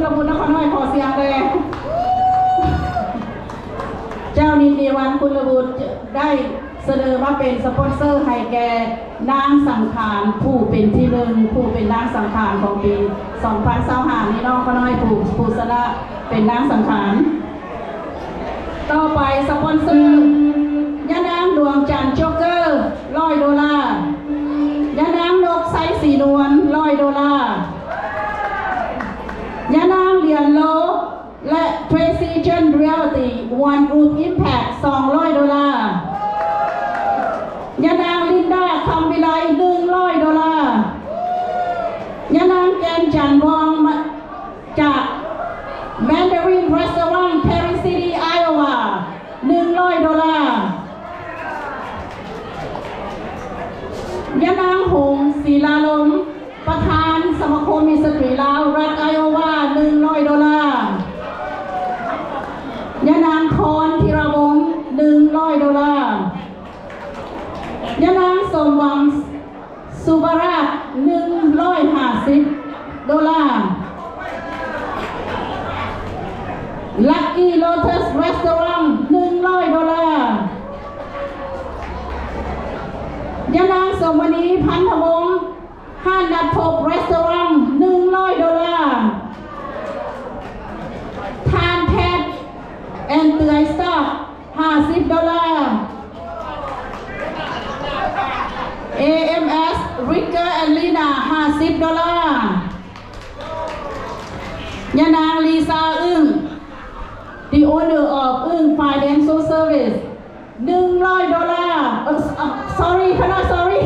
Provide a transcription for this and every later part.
ລະບຸດນະຄອນນ້ອຍ ຂໍສຽງແດ່. ເຈົ້າ ນິດນີວັນ ຄຸນລະບຸດ ໄດ້ສະເໜີມາເປັນສະປອນເຊີໃຫ້ແກ່ນາງສັງຂານ ຜູ້ເປັນທີໜຶ່ງ ຜູ້ເປັນນາງສັງຂານຂອງປີສອງພັນຊາວຫ້ານີ້ເນາະ ຂະນ້ອຍ ຜູ້ ຜູ້ຊະນະເປັນນາງສັງຂານ. ຕໍ່ໄປສະປອນເຊີ ຍານາງ ດວງຈັນ ໂຈກເກີ ຮ້ອຍໂດລາ, ຍານາງ ນົກ ໄຊສີນວນ ຮ້ອຍໂດລາ, ຍານາງ ຫຼຽນໂລ ແລະ Precision Realty One Group Impact ສອງຮ້ອຍໂດລາ, ຍານາງ ລິນດາ ຄຳວິໄລ ໜຶ່ງຮ້ອຍໂດລາ, ຍານາງ ແກ່ນຈັນ ວອງ ຈາກ Mandarin Restaurant Perry City Iowa ໜຶ່ງຮ້ອຍໂດລາ, ຍານາງ ຫົງ ສີລາລົມ ປະທານສະມາຄົມມິດສະຕຣີລາວ ລັດໄອໂອວາ ໜຶ່ງຮ້ອຍໂດລາ, ຍານາງ ທອນ ທີລະວົງ ໜຶ່ງຮ້ອຍໂດລາ, ຍານາງ ສົມຫວັງ ສຸບາຣາດ ໜຶ່ງຮ້ອຍຫ້າສິບໂດລາ, Lucky Lotus Restaurant ໜຶ່ງຮ້ອຍໂດລາ, ຍານາງ ສົມມະນີ ພັນທະວົງ ຮ້ານນັດພົບ Restaurant ໜຶ່ງຮ້ອຍໂດລາ, ທ່ານ ແພດ ແອນເຕືອຍ ສະຕອກ ຫ້າສິບໂດລາ, ເອເອັມເອສ Ricker and Lina ຫ້າສິບໂດລາ, ຍານາງ ລີຊາ ອຶ້ງ The owner of ອຶ້ງ Financial Service ໜຶ່ງຮ້ອຍໂດລາ, ເອີ sorry ຄະນະ sorry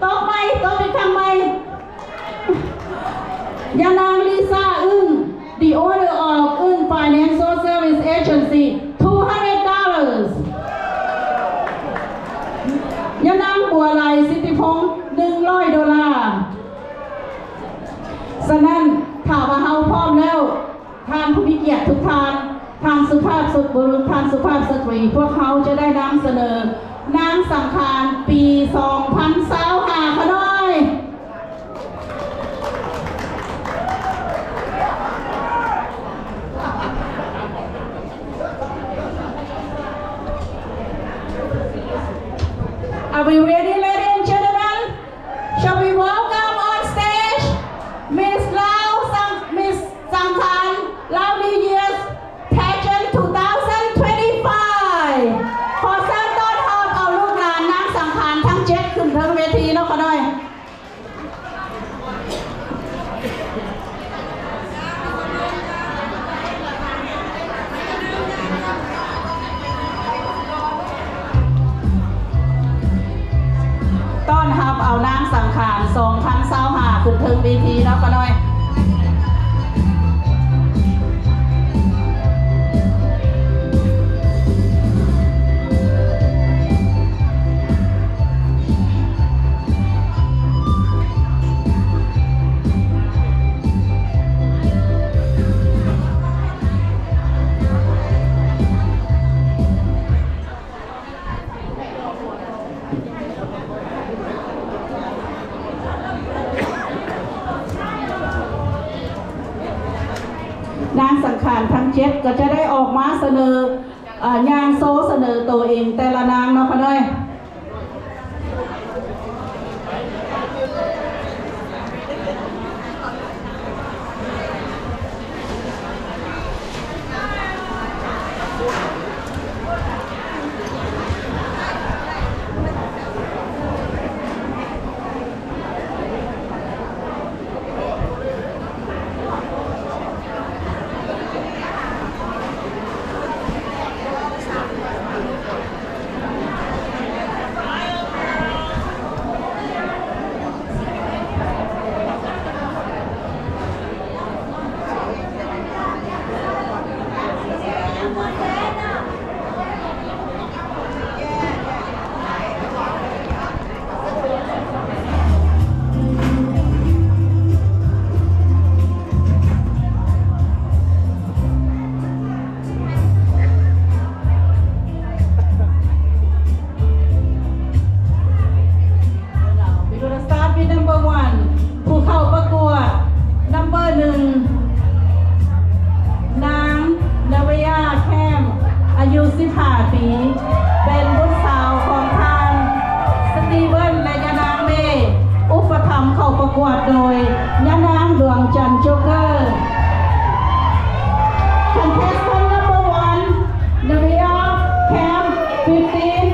ຕໍ່ໄປ ຕໍ່ໄປຄັ້ງໃໝ່. ຍານາງ ລີຊາ ອຶ້ງ The owner of ອຶ້ງ Financial Service Agency two hundred dollars, ຍານາງ ບົວໄລ ສິດທິພົງ ໜຶ່ງຮ້ອຍໂດລາ. ສະນັ້ນ ຖ້າວ່າເຮົາພ້ອມແລ້ວ ທ່ານຜູ້ມີກຽດທຸກທ່ານ, ທ່ານສຸພາບສະຕຣີ, ທ່ານສຸພາບສະຕຣີ, ພວກເຮົາຈະໄດ້ນຳສະເໜີນາງສັງຂານປີສອງພັນຊາວຫ້າ ຂະນ້ອຍ. Are we ready, ladies and gentlemen? Shall we welcome on stage Miss Lao Sang-, Miss Sangkhan Lao New Year's Pageant two thousand twenty-five. ຂໍເຊີນຕ້ອນຮັບເອົາລູກຫຼານນາງສັງຂານທັງເຈັດຂຶ້ນເທິງເວທີເນາະ ຂະນ້ອຍ. ຕ້ອນຮັບເອົານາງສັງຂານສອງພັນຊາວຫ້າ ຂຶ້ນເທິງເວທີເນາະ ຂະນ້ອຍ. ນາງສັງຂານທັງເຈັດກໍຈະໄດ້ອອກມາສະເໜີ ເອີ ຍ່າງໂຊສະເໜີໂຕເອງແຕ່ລະນາງເນາະ ຂະນ້ອຍ. ນາງສັງຂານທັງເຈັດ ສິບຫ້າປີ ເປັນບຸດສາວຂອງທ່ານ ສະຕີເວີນ ແລະ ຍານາງເມ ອຸປະຖຳເຂົ້າປະກວດໂດຍ ຍານາງ ດວງຈັນ ໂຈກເກີ. Contestant number one, Navia Camp fifteen,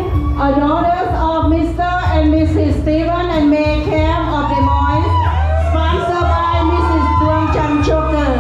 a daughters of Mister and Missus Steven and May Camp of Des Moines, sponsored by Missus ດວງຈັນ ໂຈກເກີ.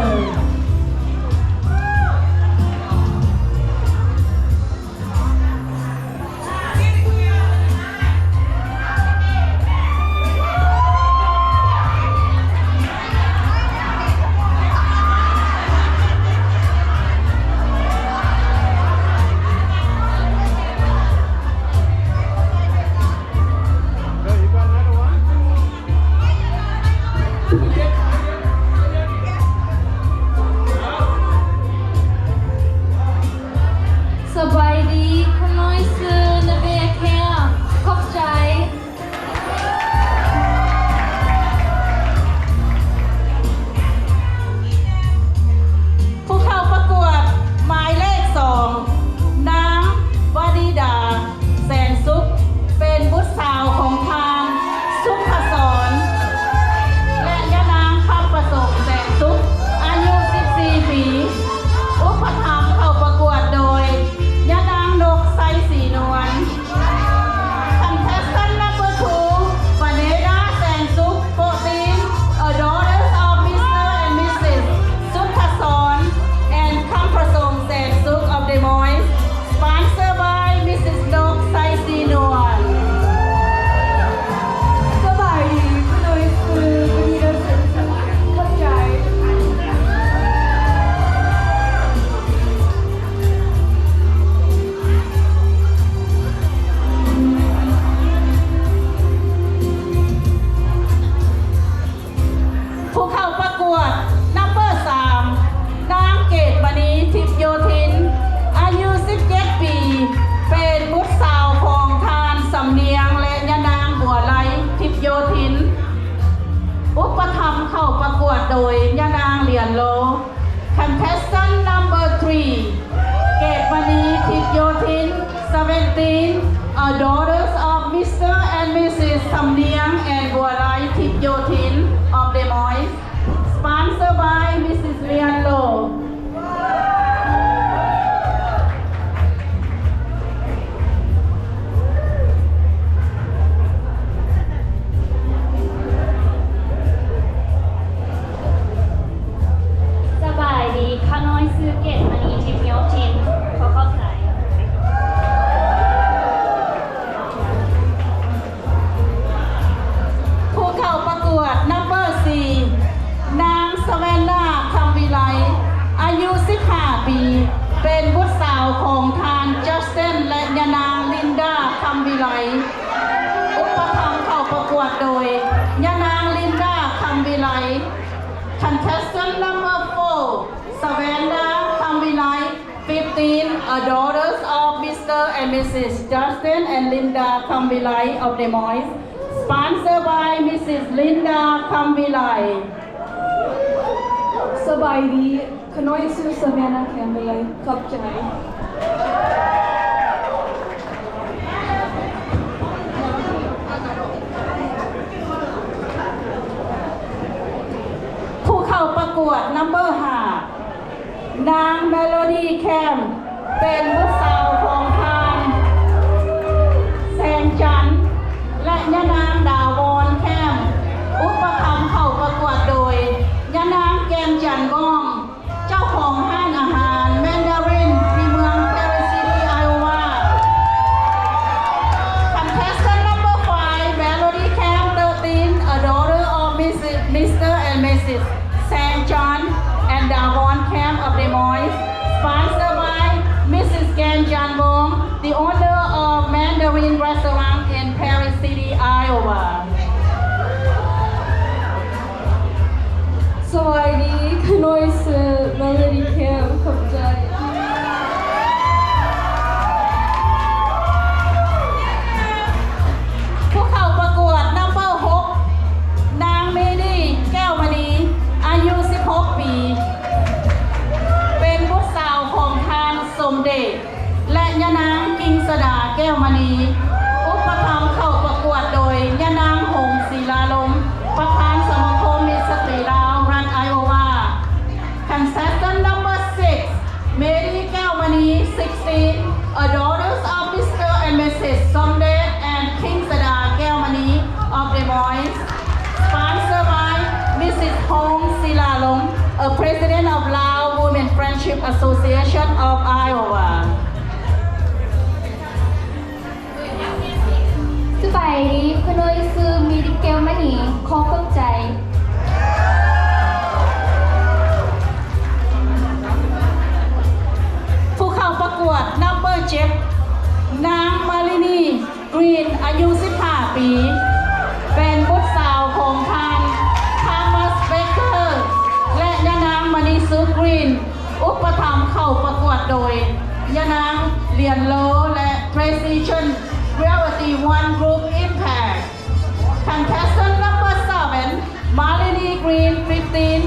ສະບາຍດີ ຂ້ານ້ອຍຊື່ ນະເບຍ ແຄມ ຂອບໃຈ. ຜູ້ເຂົ້າປະກວດໝາຍເລກສອງ ນາງ ວະດີດາ ແສນສຸກ ເປັນບຸດສາວຂອງທ່ານ ສຸດທະສອນ ແລະ ຍານາງ ຄຳປະສົມ ແສນສຸກ ອາຍຸສິບສີ່ປີ ອຸປະຖຳເຂົ້າປະກວດໂດຍ ຍານາງ ນົກ ໄຊສີນວນ. Contestant number two, Vaneda Saengsook, fourteen, a daughters of Mister and Missus Suttasorn and Kamprasong Saengsook of Des Moines, sponsored by Missus ນົກ ໄຊສີນວນ. ສະບາຍດີ ຂ້ານ້ອຍຊື່ ວະດີດາ ແສນສຸກ ຂອບໃຈ. ຜູ້ເຂົ້າປະກວດ number ສາມ ນາງ ເກດມະນີ ທິບໂຍທິນ ອາຍຸສິບເຈັດປີ ເປັນບຸດສາວຂອງທ່ານ ສຳນຽງ ແລະ ຍານາງ ບົວໄລ ທິບໂຍທິນ ອຸປະຖຳເຂົ້າປະກວດໂດຍ ຍານາງ ຫຼຽນໂລ. Contestant number three, ເກດມະນີ ທິບໂຍທິນ seventeen, a daughters of Mister and Missus ສຳນຽງ and ບົວໄລ ທິບໂຍທິນ of Des Moines, sponsored by Missus ຫຼຽນໂລ. ສະບາຍດີ ຂ້ານ້ອຍຊື່ ເກດມະນີ ທິບໂຍທິນ ຂໍຂອບໃຈ. ຜູ້ເຂົ້າປະກວດ number four ນາງ ສະແວນນາ ຄຳວິໄລ ອາຍຸສິບຫ້າປີ ເປັນບຸດສາວຂອງທ່ານ ຈັສຕິນ ແລະ ຍານາງ ລິນດາ ຄຳວິໄລ ອຸປະຖຳເຂົ້າປະກວດໂດຍ ຍານາງ ລິນດາ ຄຳວິໄລ. Contestant number four, Savannah Kamvilai, fifteen, a daughters of Mister and Missus Justin and Linda Kamvilai of Des Moines, sponsored by Missus Linda Kamvilai. ສະບາຍດີ ຂ້ານ້ອຍຊື່ Savannah Kamvilai. ຂອບໃຈ. ຜູ້ເຂົ້າປະກວດ number five ນາງ Melody Cam ເປັນບຸດສາວຂອງທ່ານ ແສງຈັນ ແລະ ຍານາງ ດາວອນ Cam ອຸປະຖຳເຂົ້າປະກວດໂດຍ ຍານາງ ແກ່ນຈັນ ວອງ ເຈົ້າຂອງຮ້ານອາຫານ Mandarin ທີ່ເມືອງ Parry City Iowa. Contestant number five, Melody Cam, thirteen, a daughter of Missus, Mister and Missus Saengjan and Dawon Cam of Des Moines, sponsored by Missus Gan Jan Wong, the owner of Mandarin Restaurant in Parry City, Iowa. ສະບາຍດີ ຂ້ານ້ອຍຊື່ Melody Cam. ຂອບໃຈ. ຜູ້ເຂົ້າປະກວດ number six ນາງ ມີດີ ແກ້ວມະນີ ອາຍຸສິບຫົກປີ ເປັນບຸດສາວຂອງທ່ານ ສົມເດດ ແລະ ຍານາງ ກິ່ງສະດາ ແກ້ວມະນີ ອຸປະຖຳເຂົ້າປະກວດໂດຍ ຍານາງ ຫົງ ສີລາລົມ ປະທານສະມາຄົມມິດສະຕີລາວ ລັດໄອໂອວາ. Contestant number six, Mary ແກ້ວມະນີ sixteen, a daughters of Mister and Missus Somdet and King Sada Kelmani of Des Moines, sponsored by Missus Hong Silalom, a president of Lao Women Friendship Association of Iowa. ສະບາຍດີ ຂະນ້ອຍຊື່ ມີດິເກວມະນີ ຂໍຂອບໃຈ. ຜູ້ເຂົ້າປະກວດ number seven, ນາງ ມາລິນີ ກຣີນ ອາຍຸ ສິບຫ້າ ປີ ເປັນບຸດສາວຂອງທ່ານ ທາມັສ ເບເກີ ແລະ ຍານາງ ມານີຊູ ກຣີນ ອຸປະຖຳເຂົ້າປະກວດໂດຍ ຍານາງ ລຽນໂລ ແລະ Precision Reality One Group Impact. Contestant number seven, Malini Green, fifteen,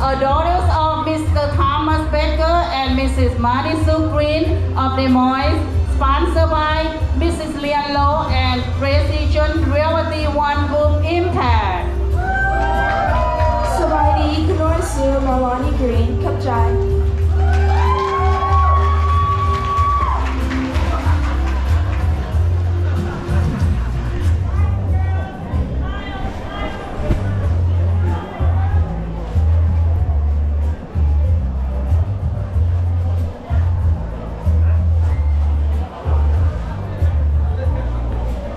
a daughters of Mister Thomas Baker and Missus Manisu Green of Des Moines, sponsored by Missus Lian Lo and Precision Reality One Group Impact. ສະບາຍດີ ຂະນ້ອຍຊື່ ມາລານີ ກຣີນ ຂອບໃຈ.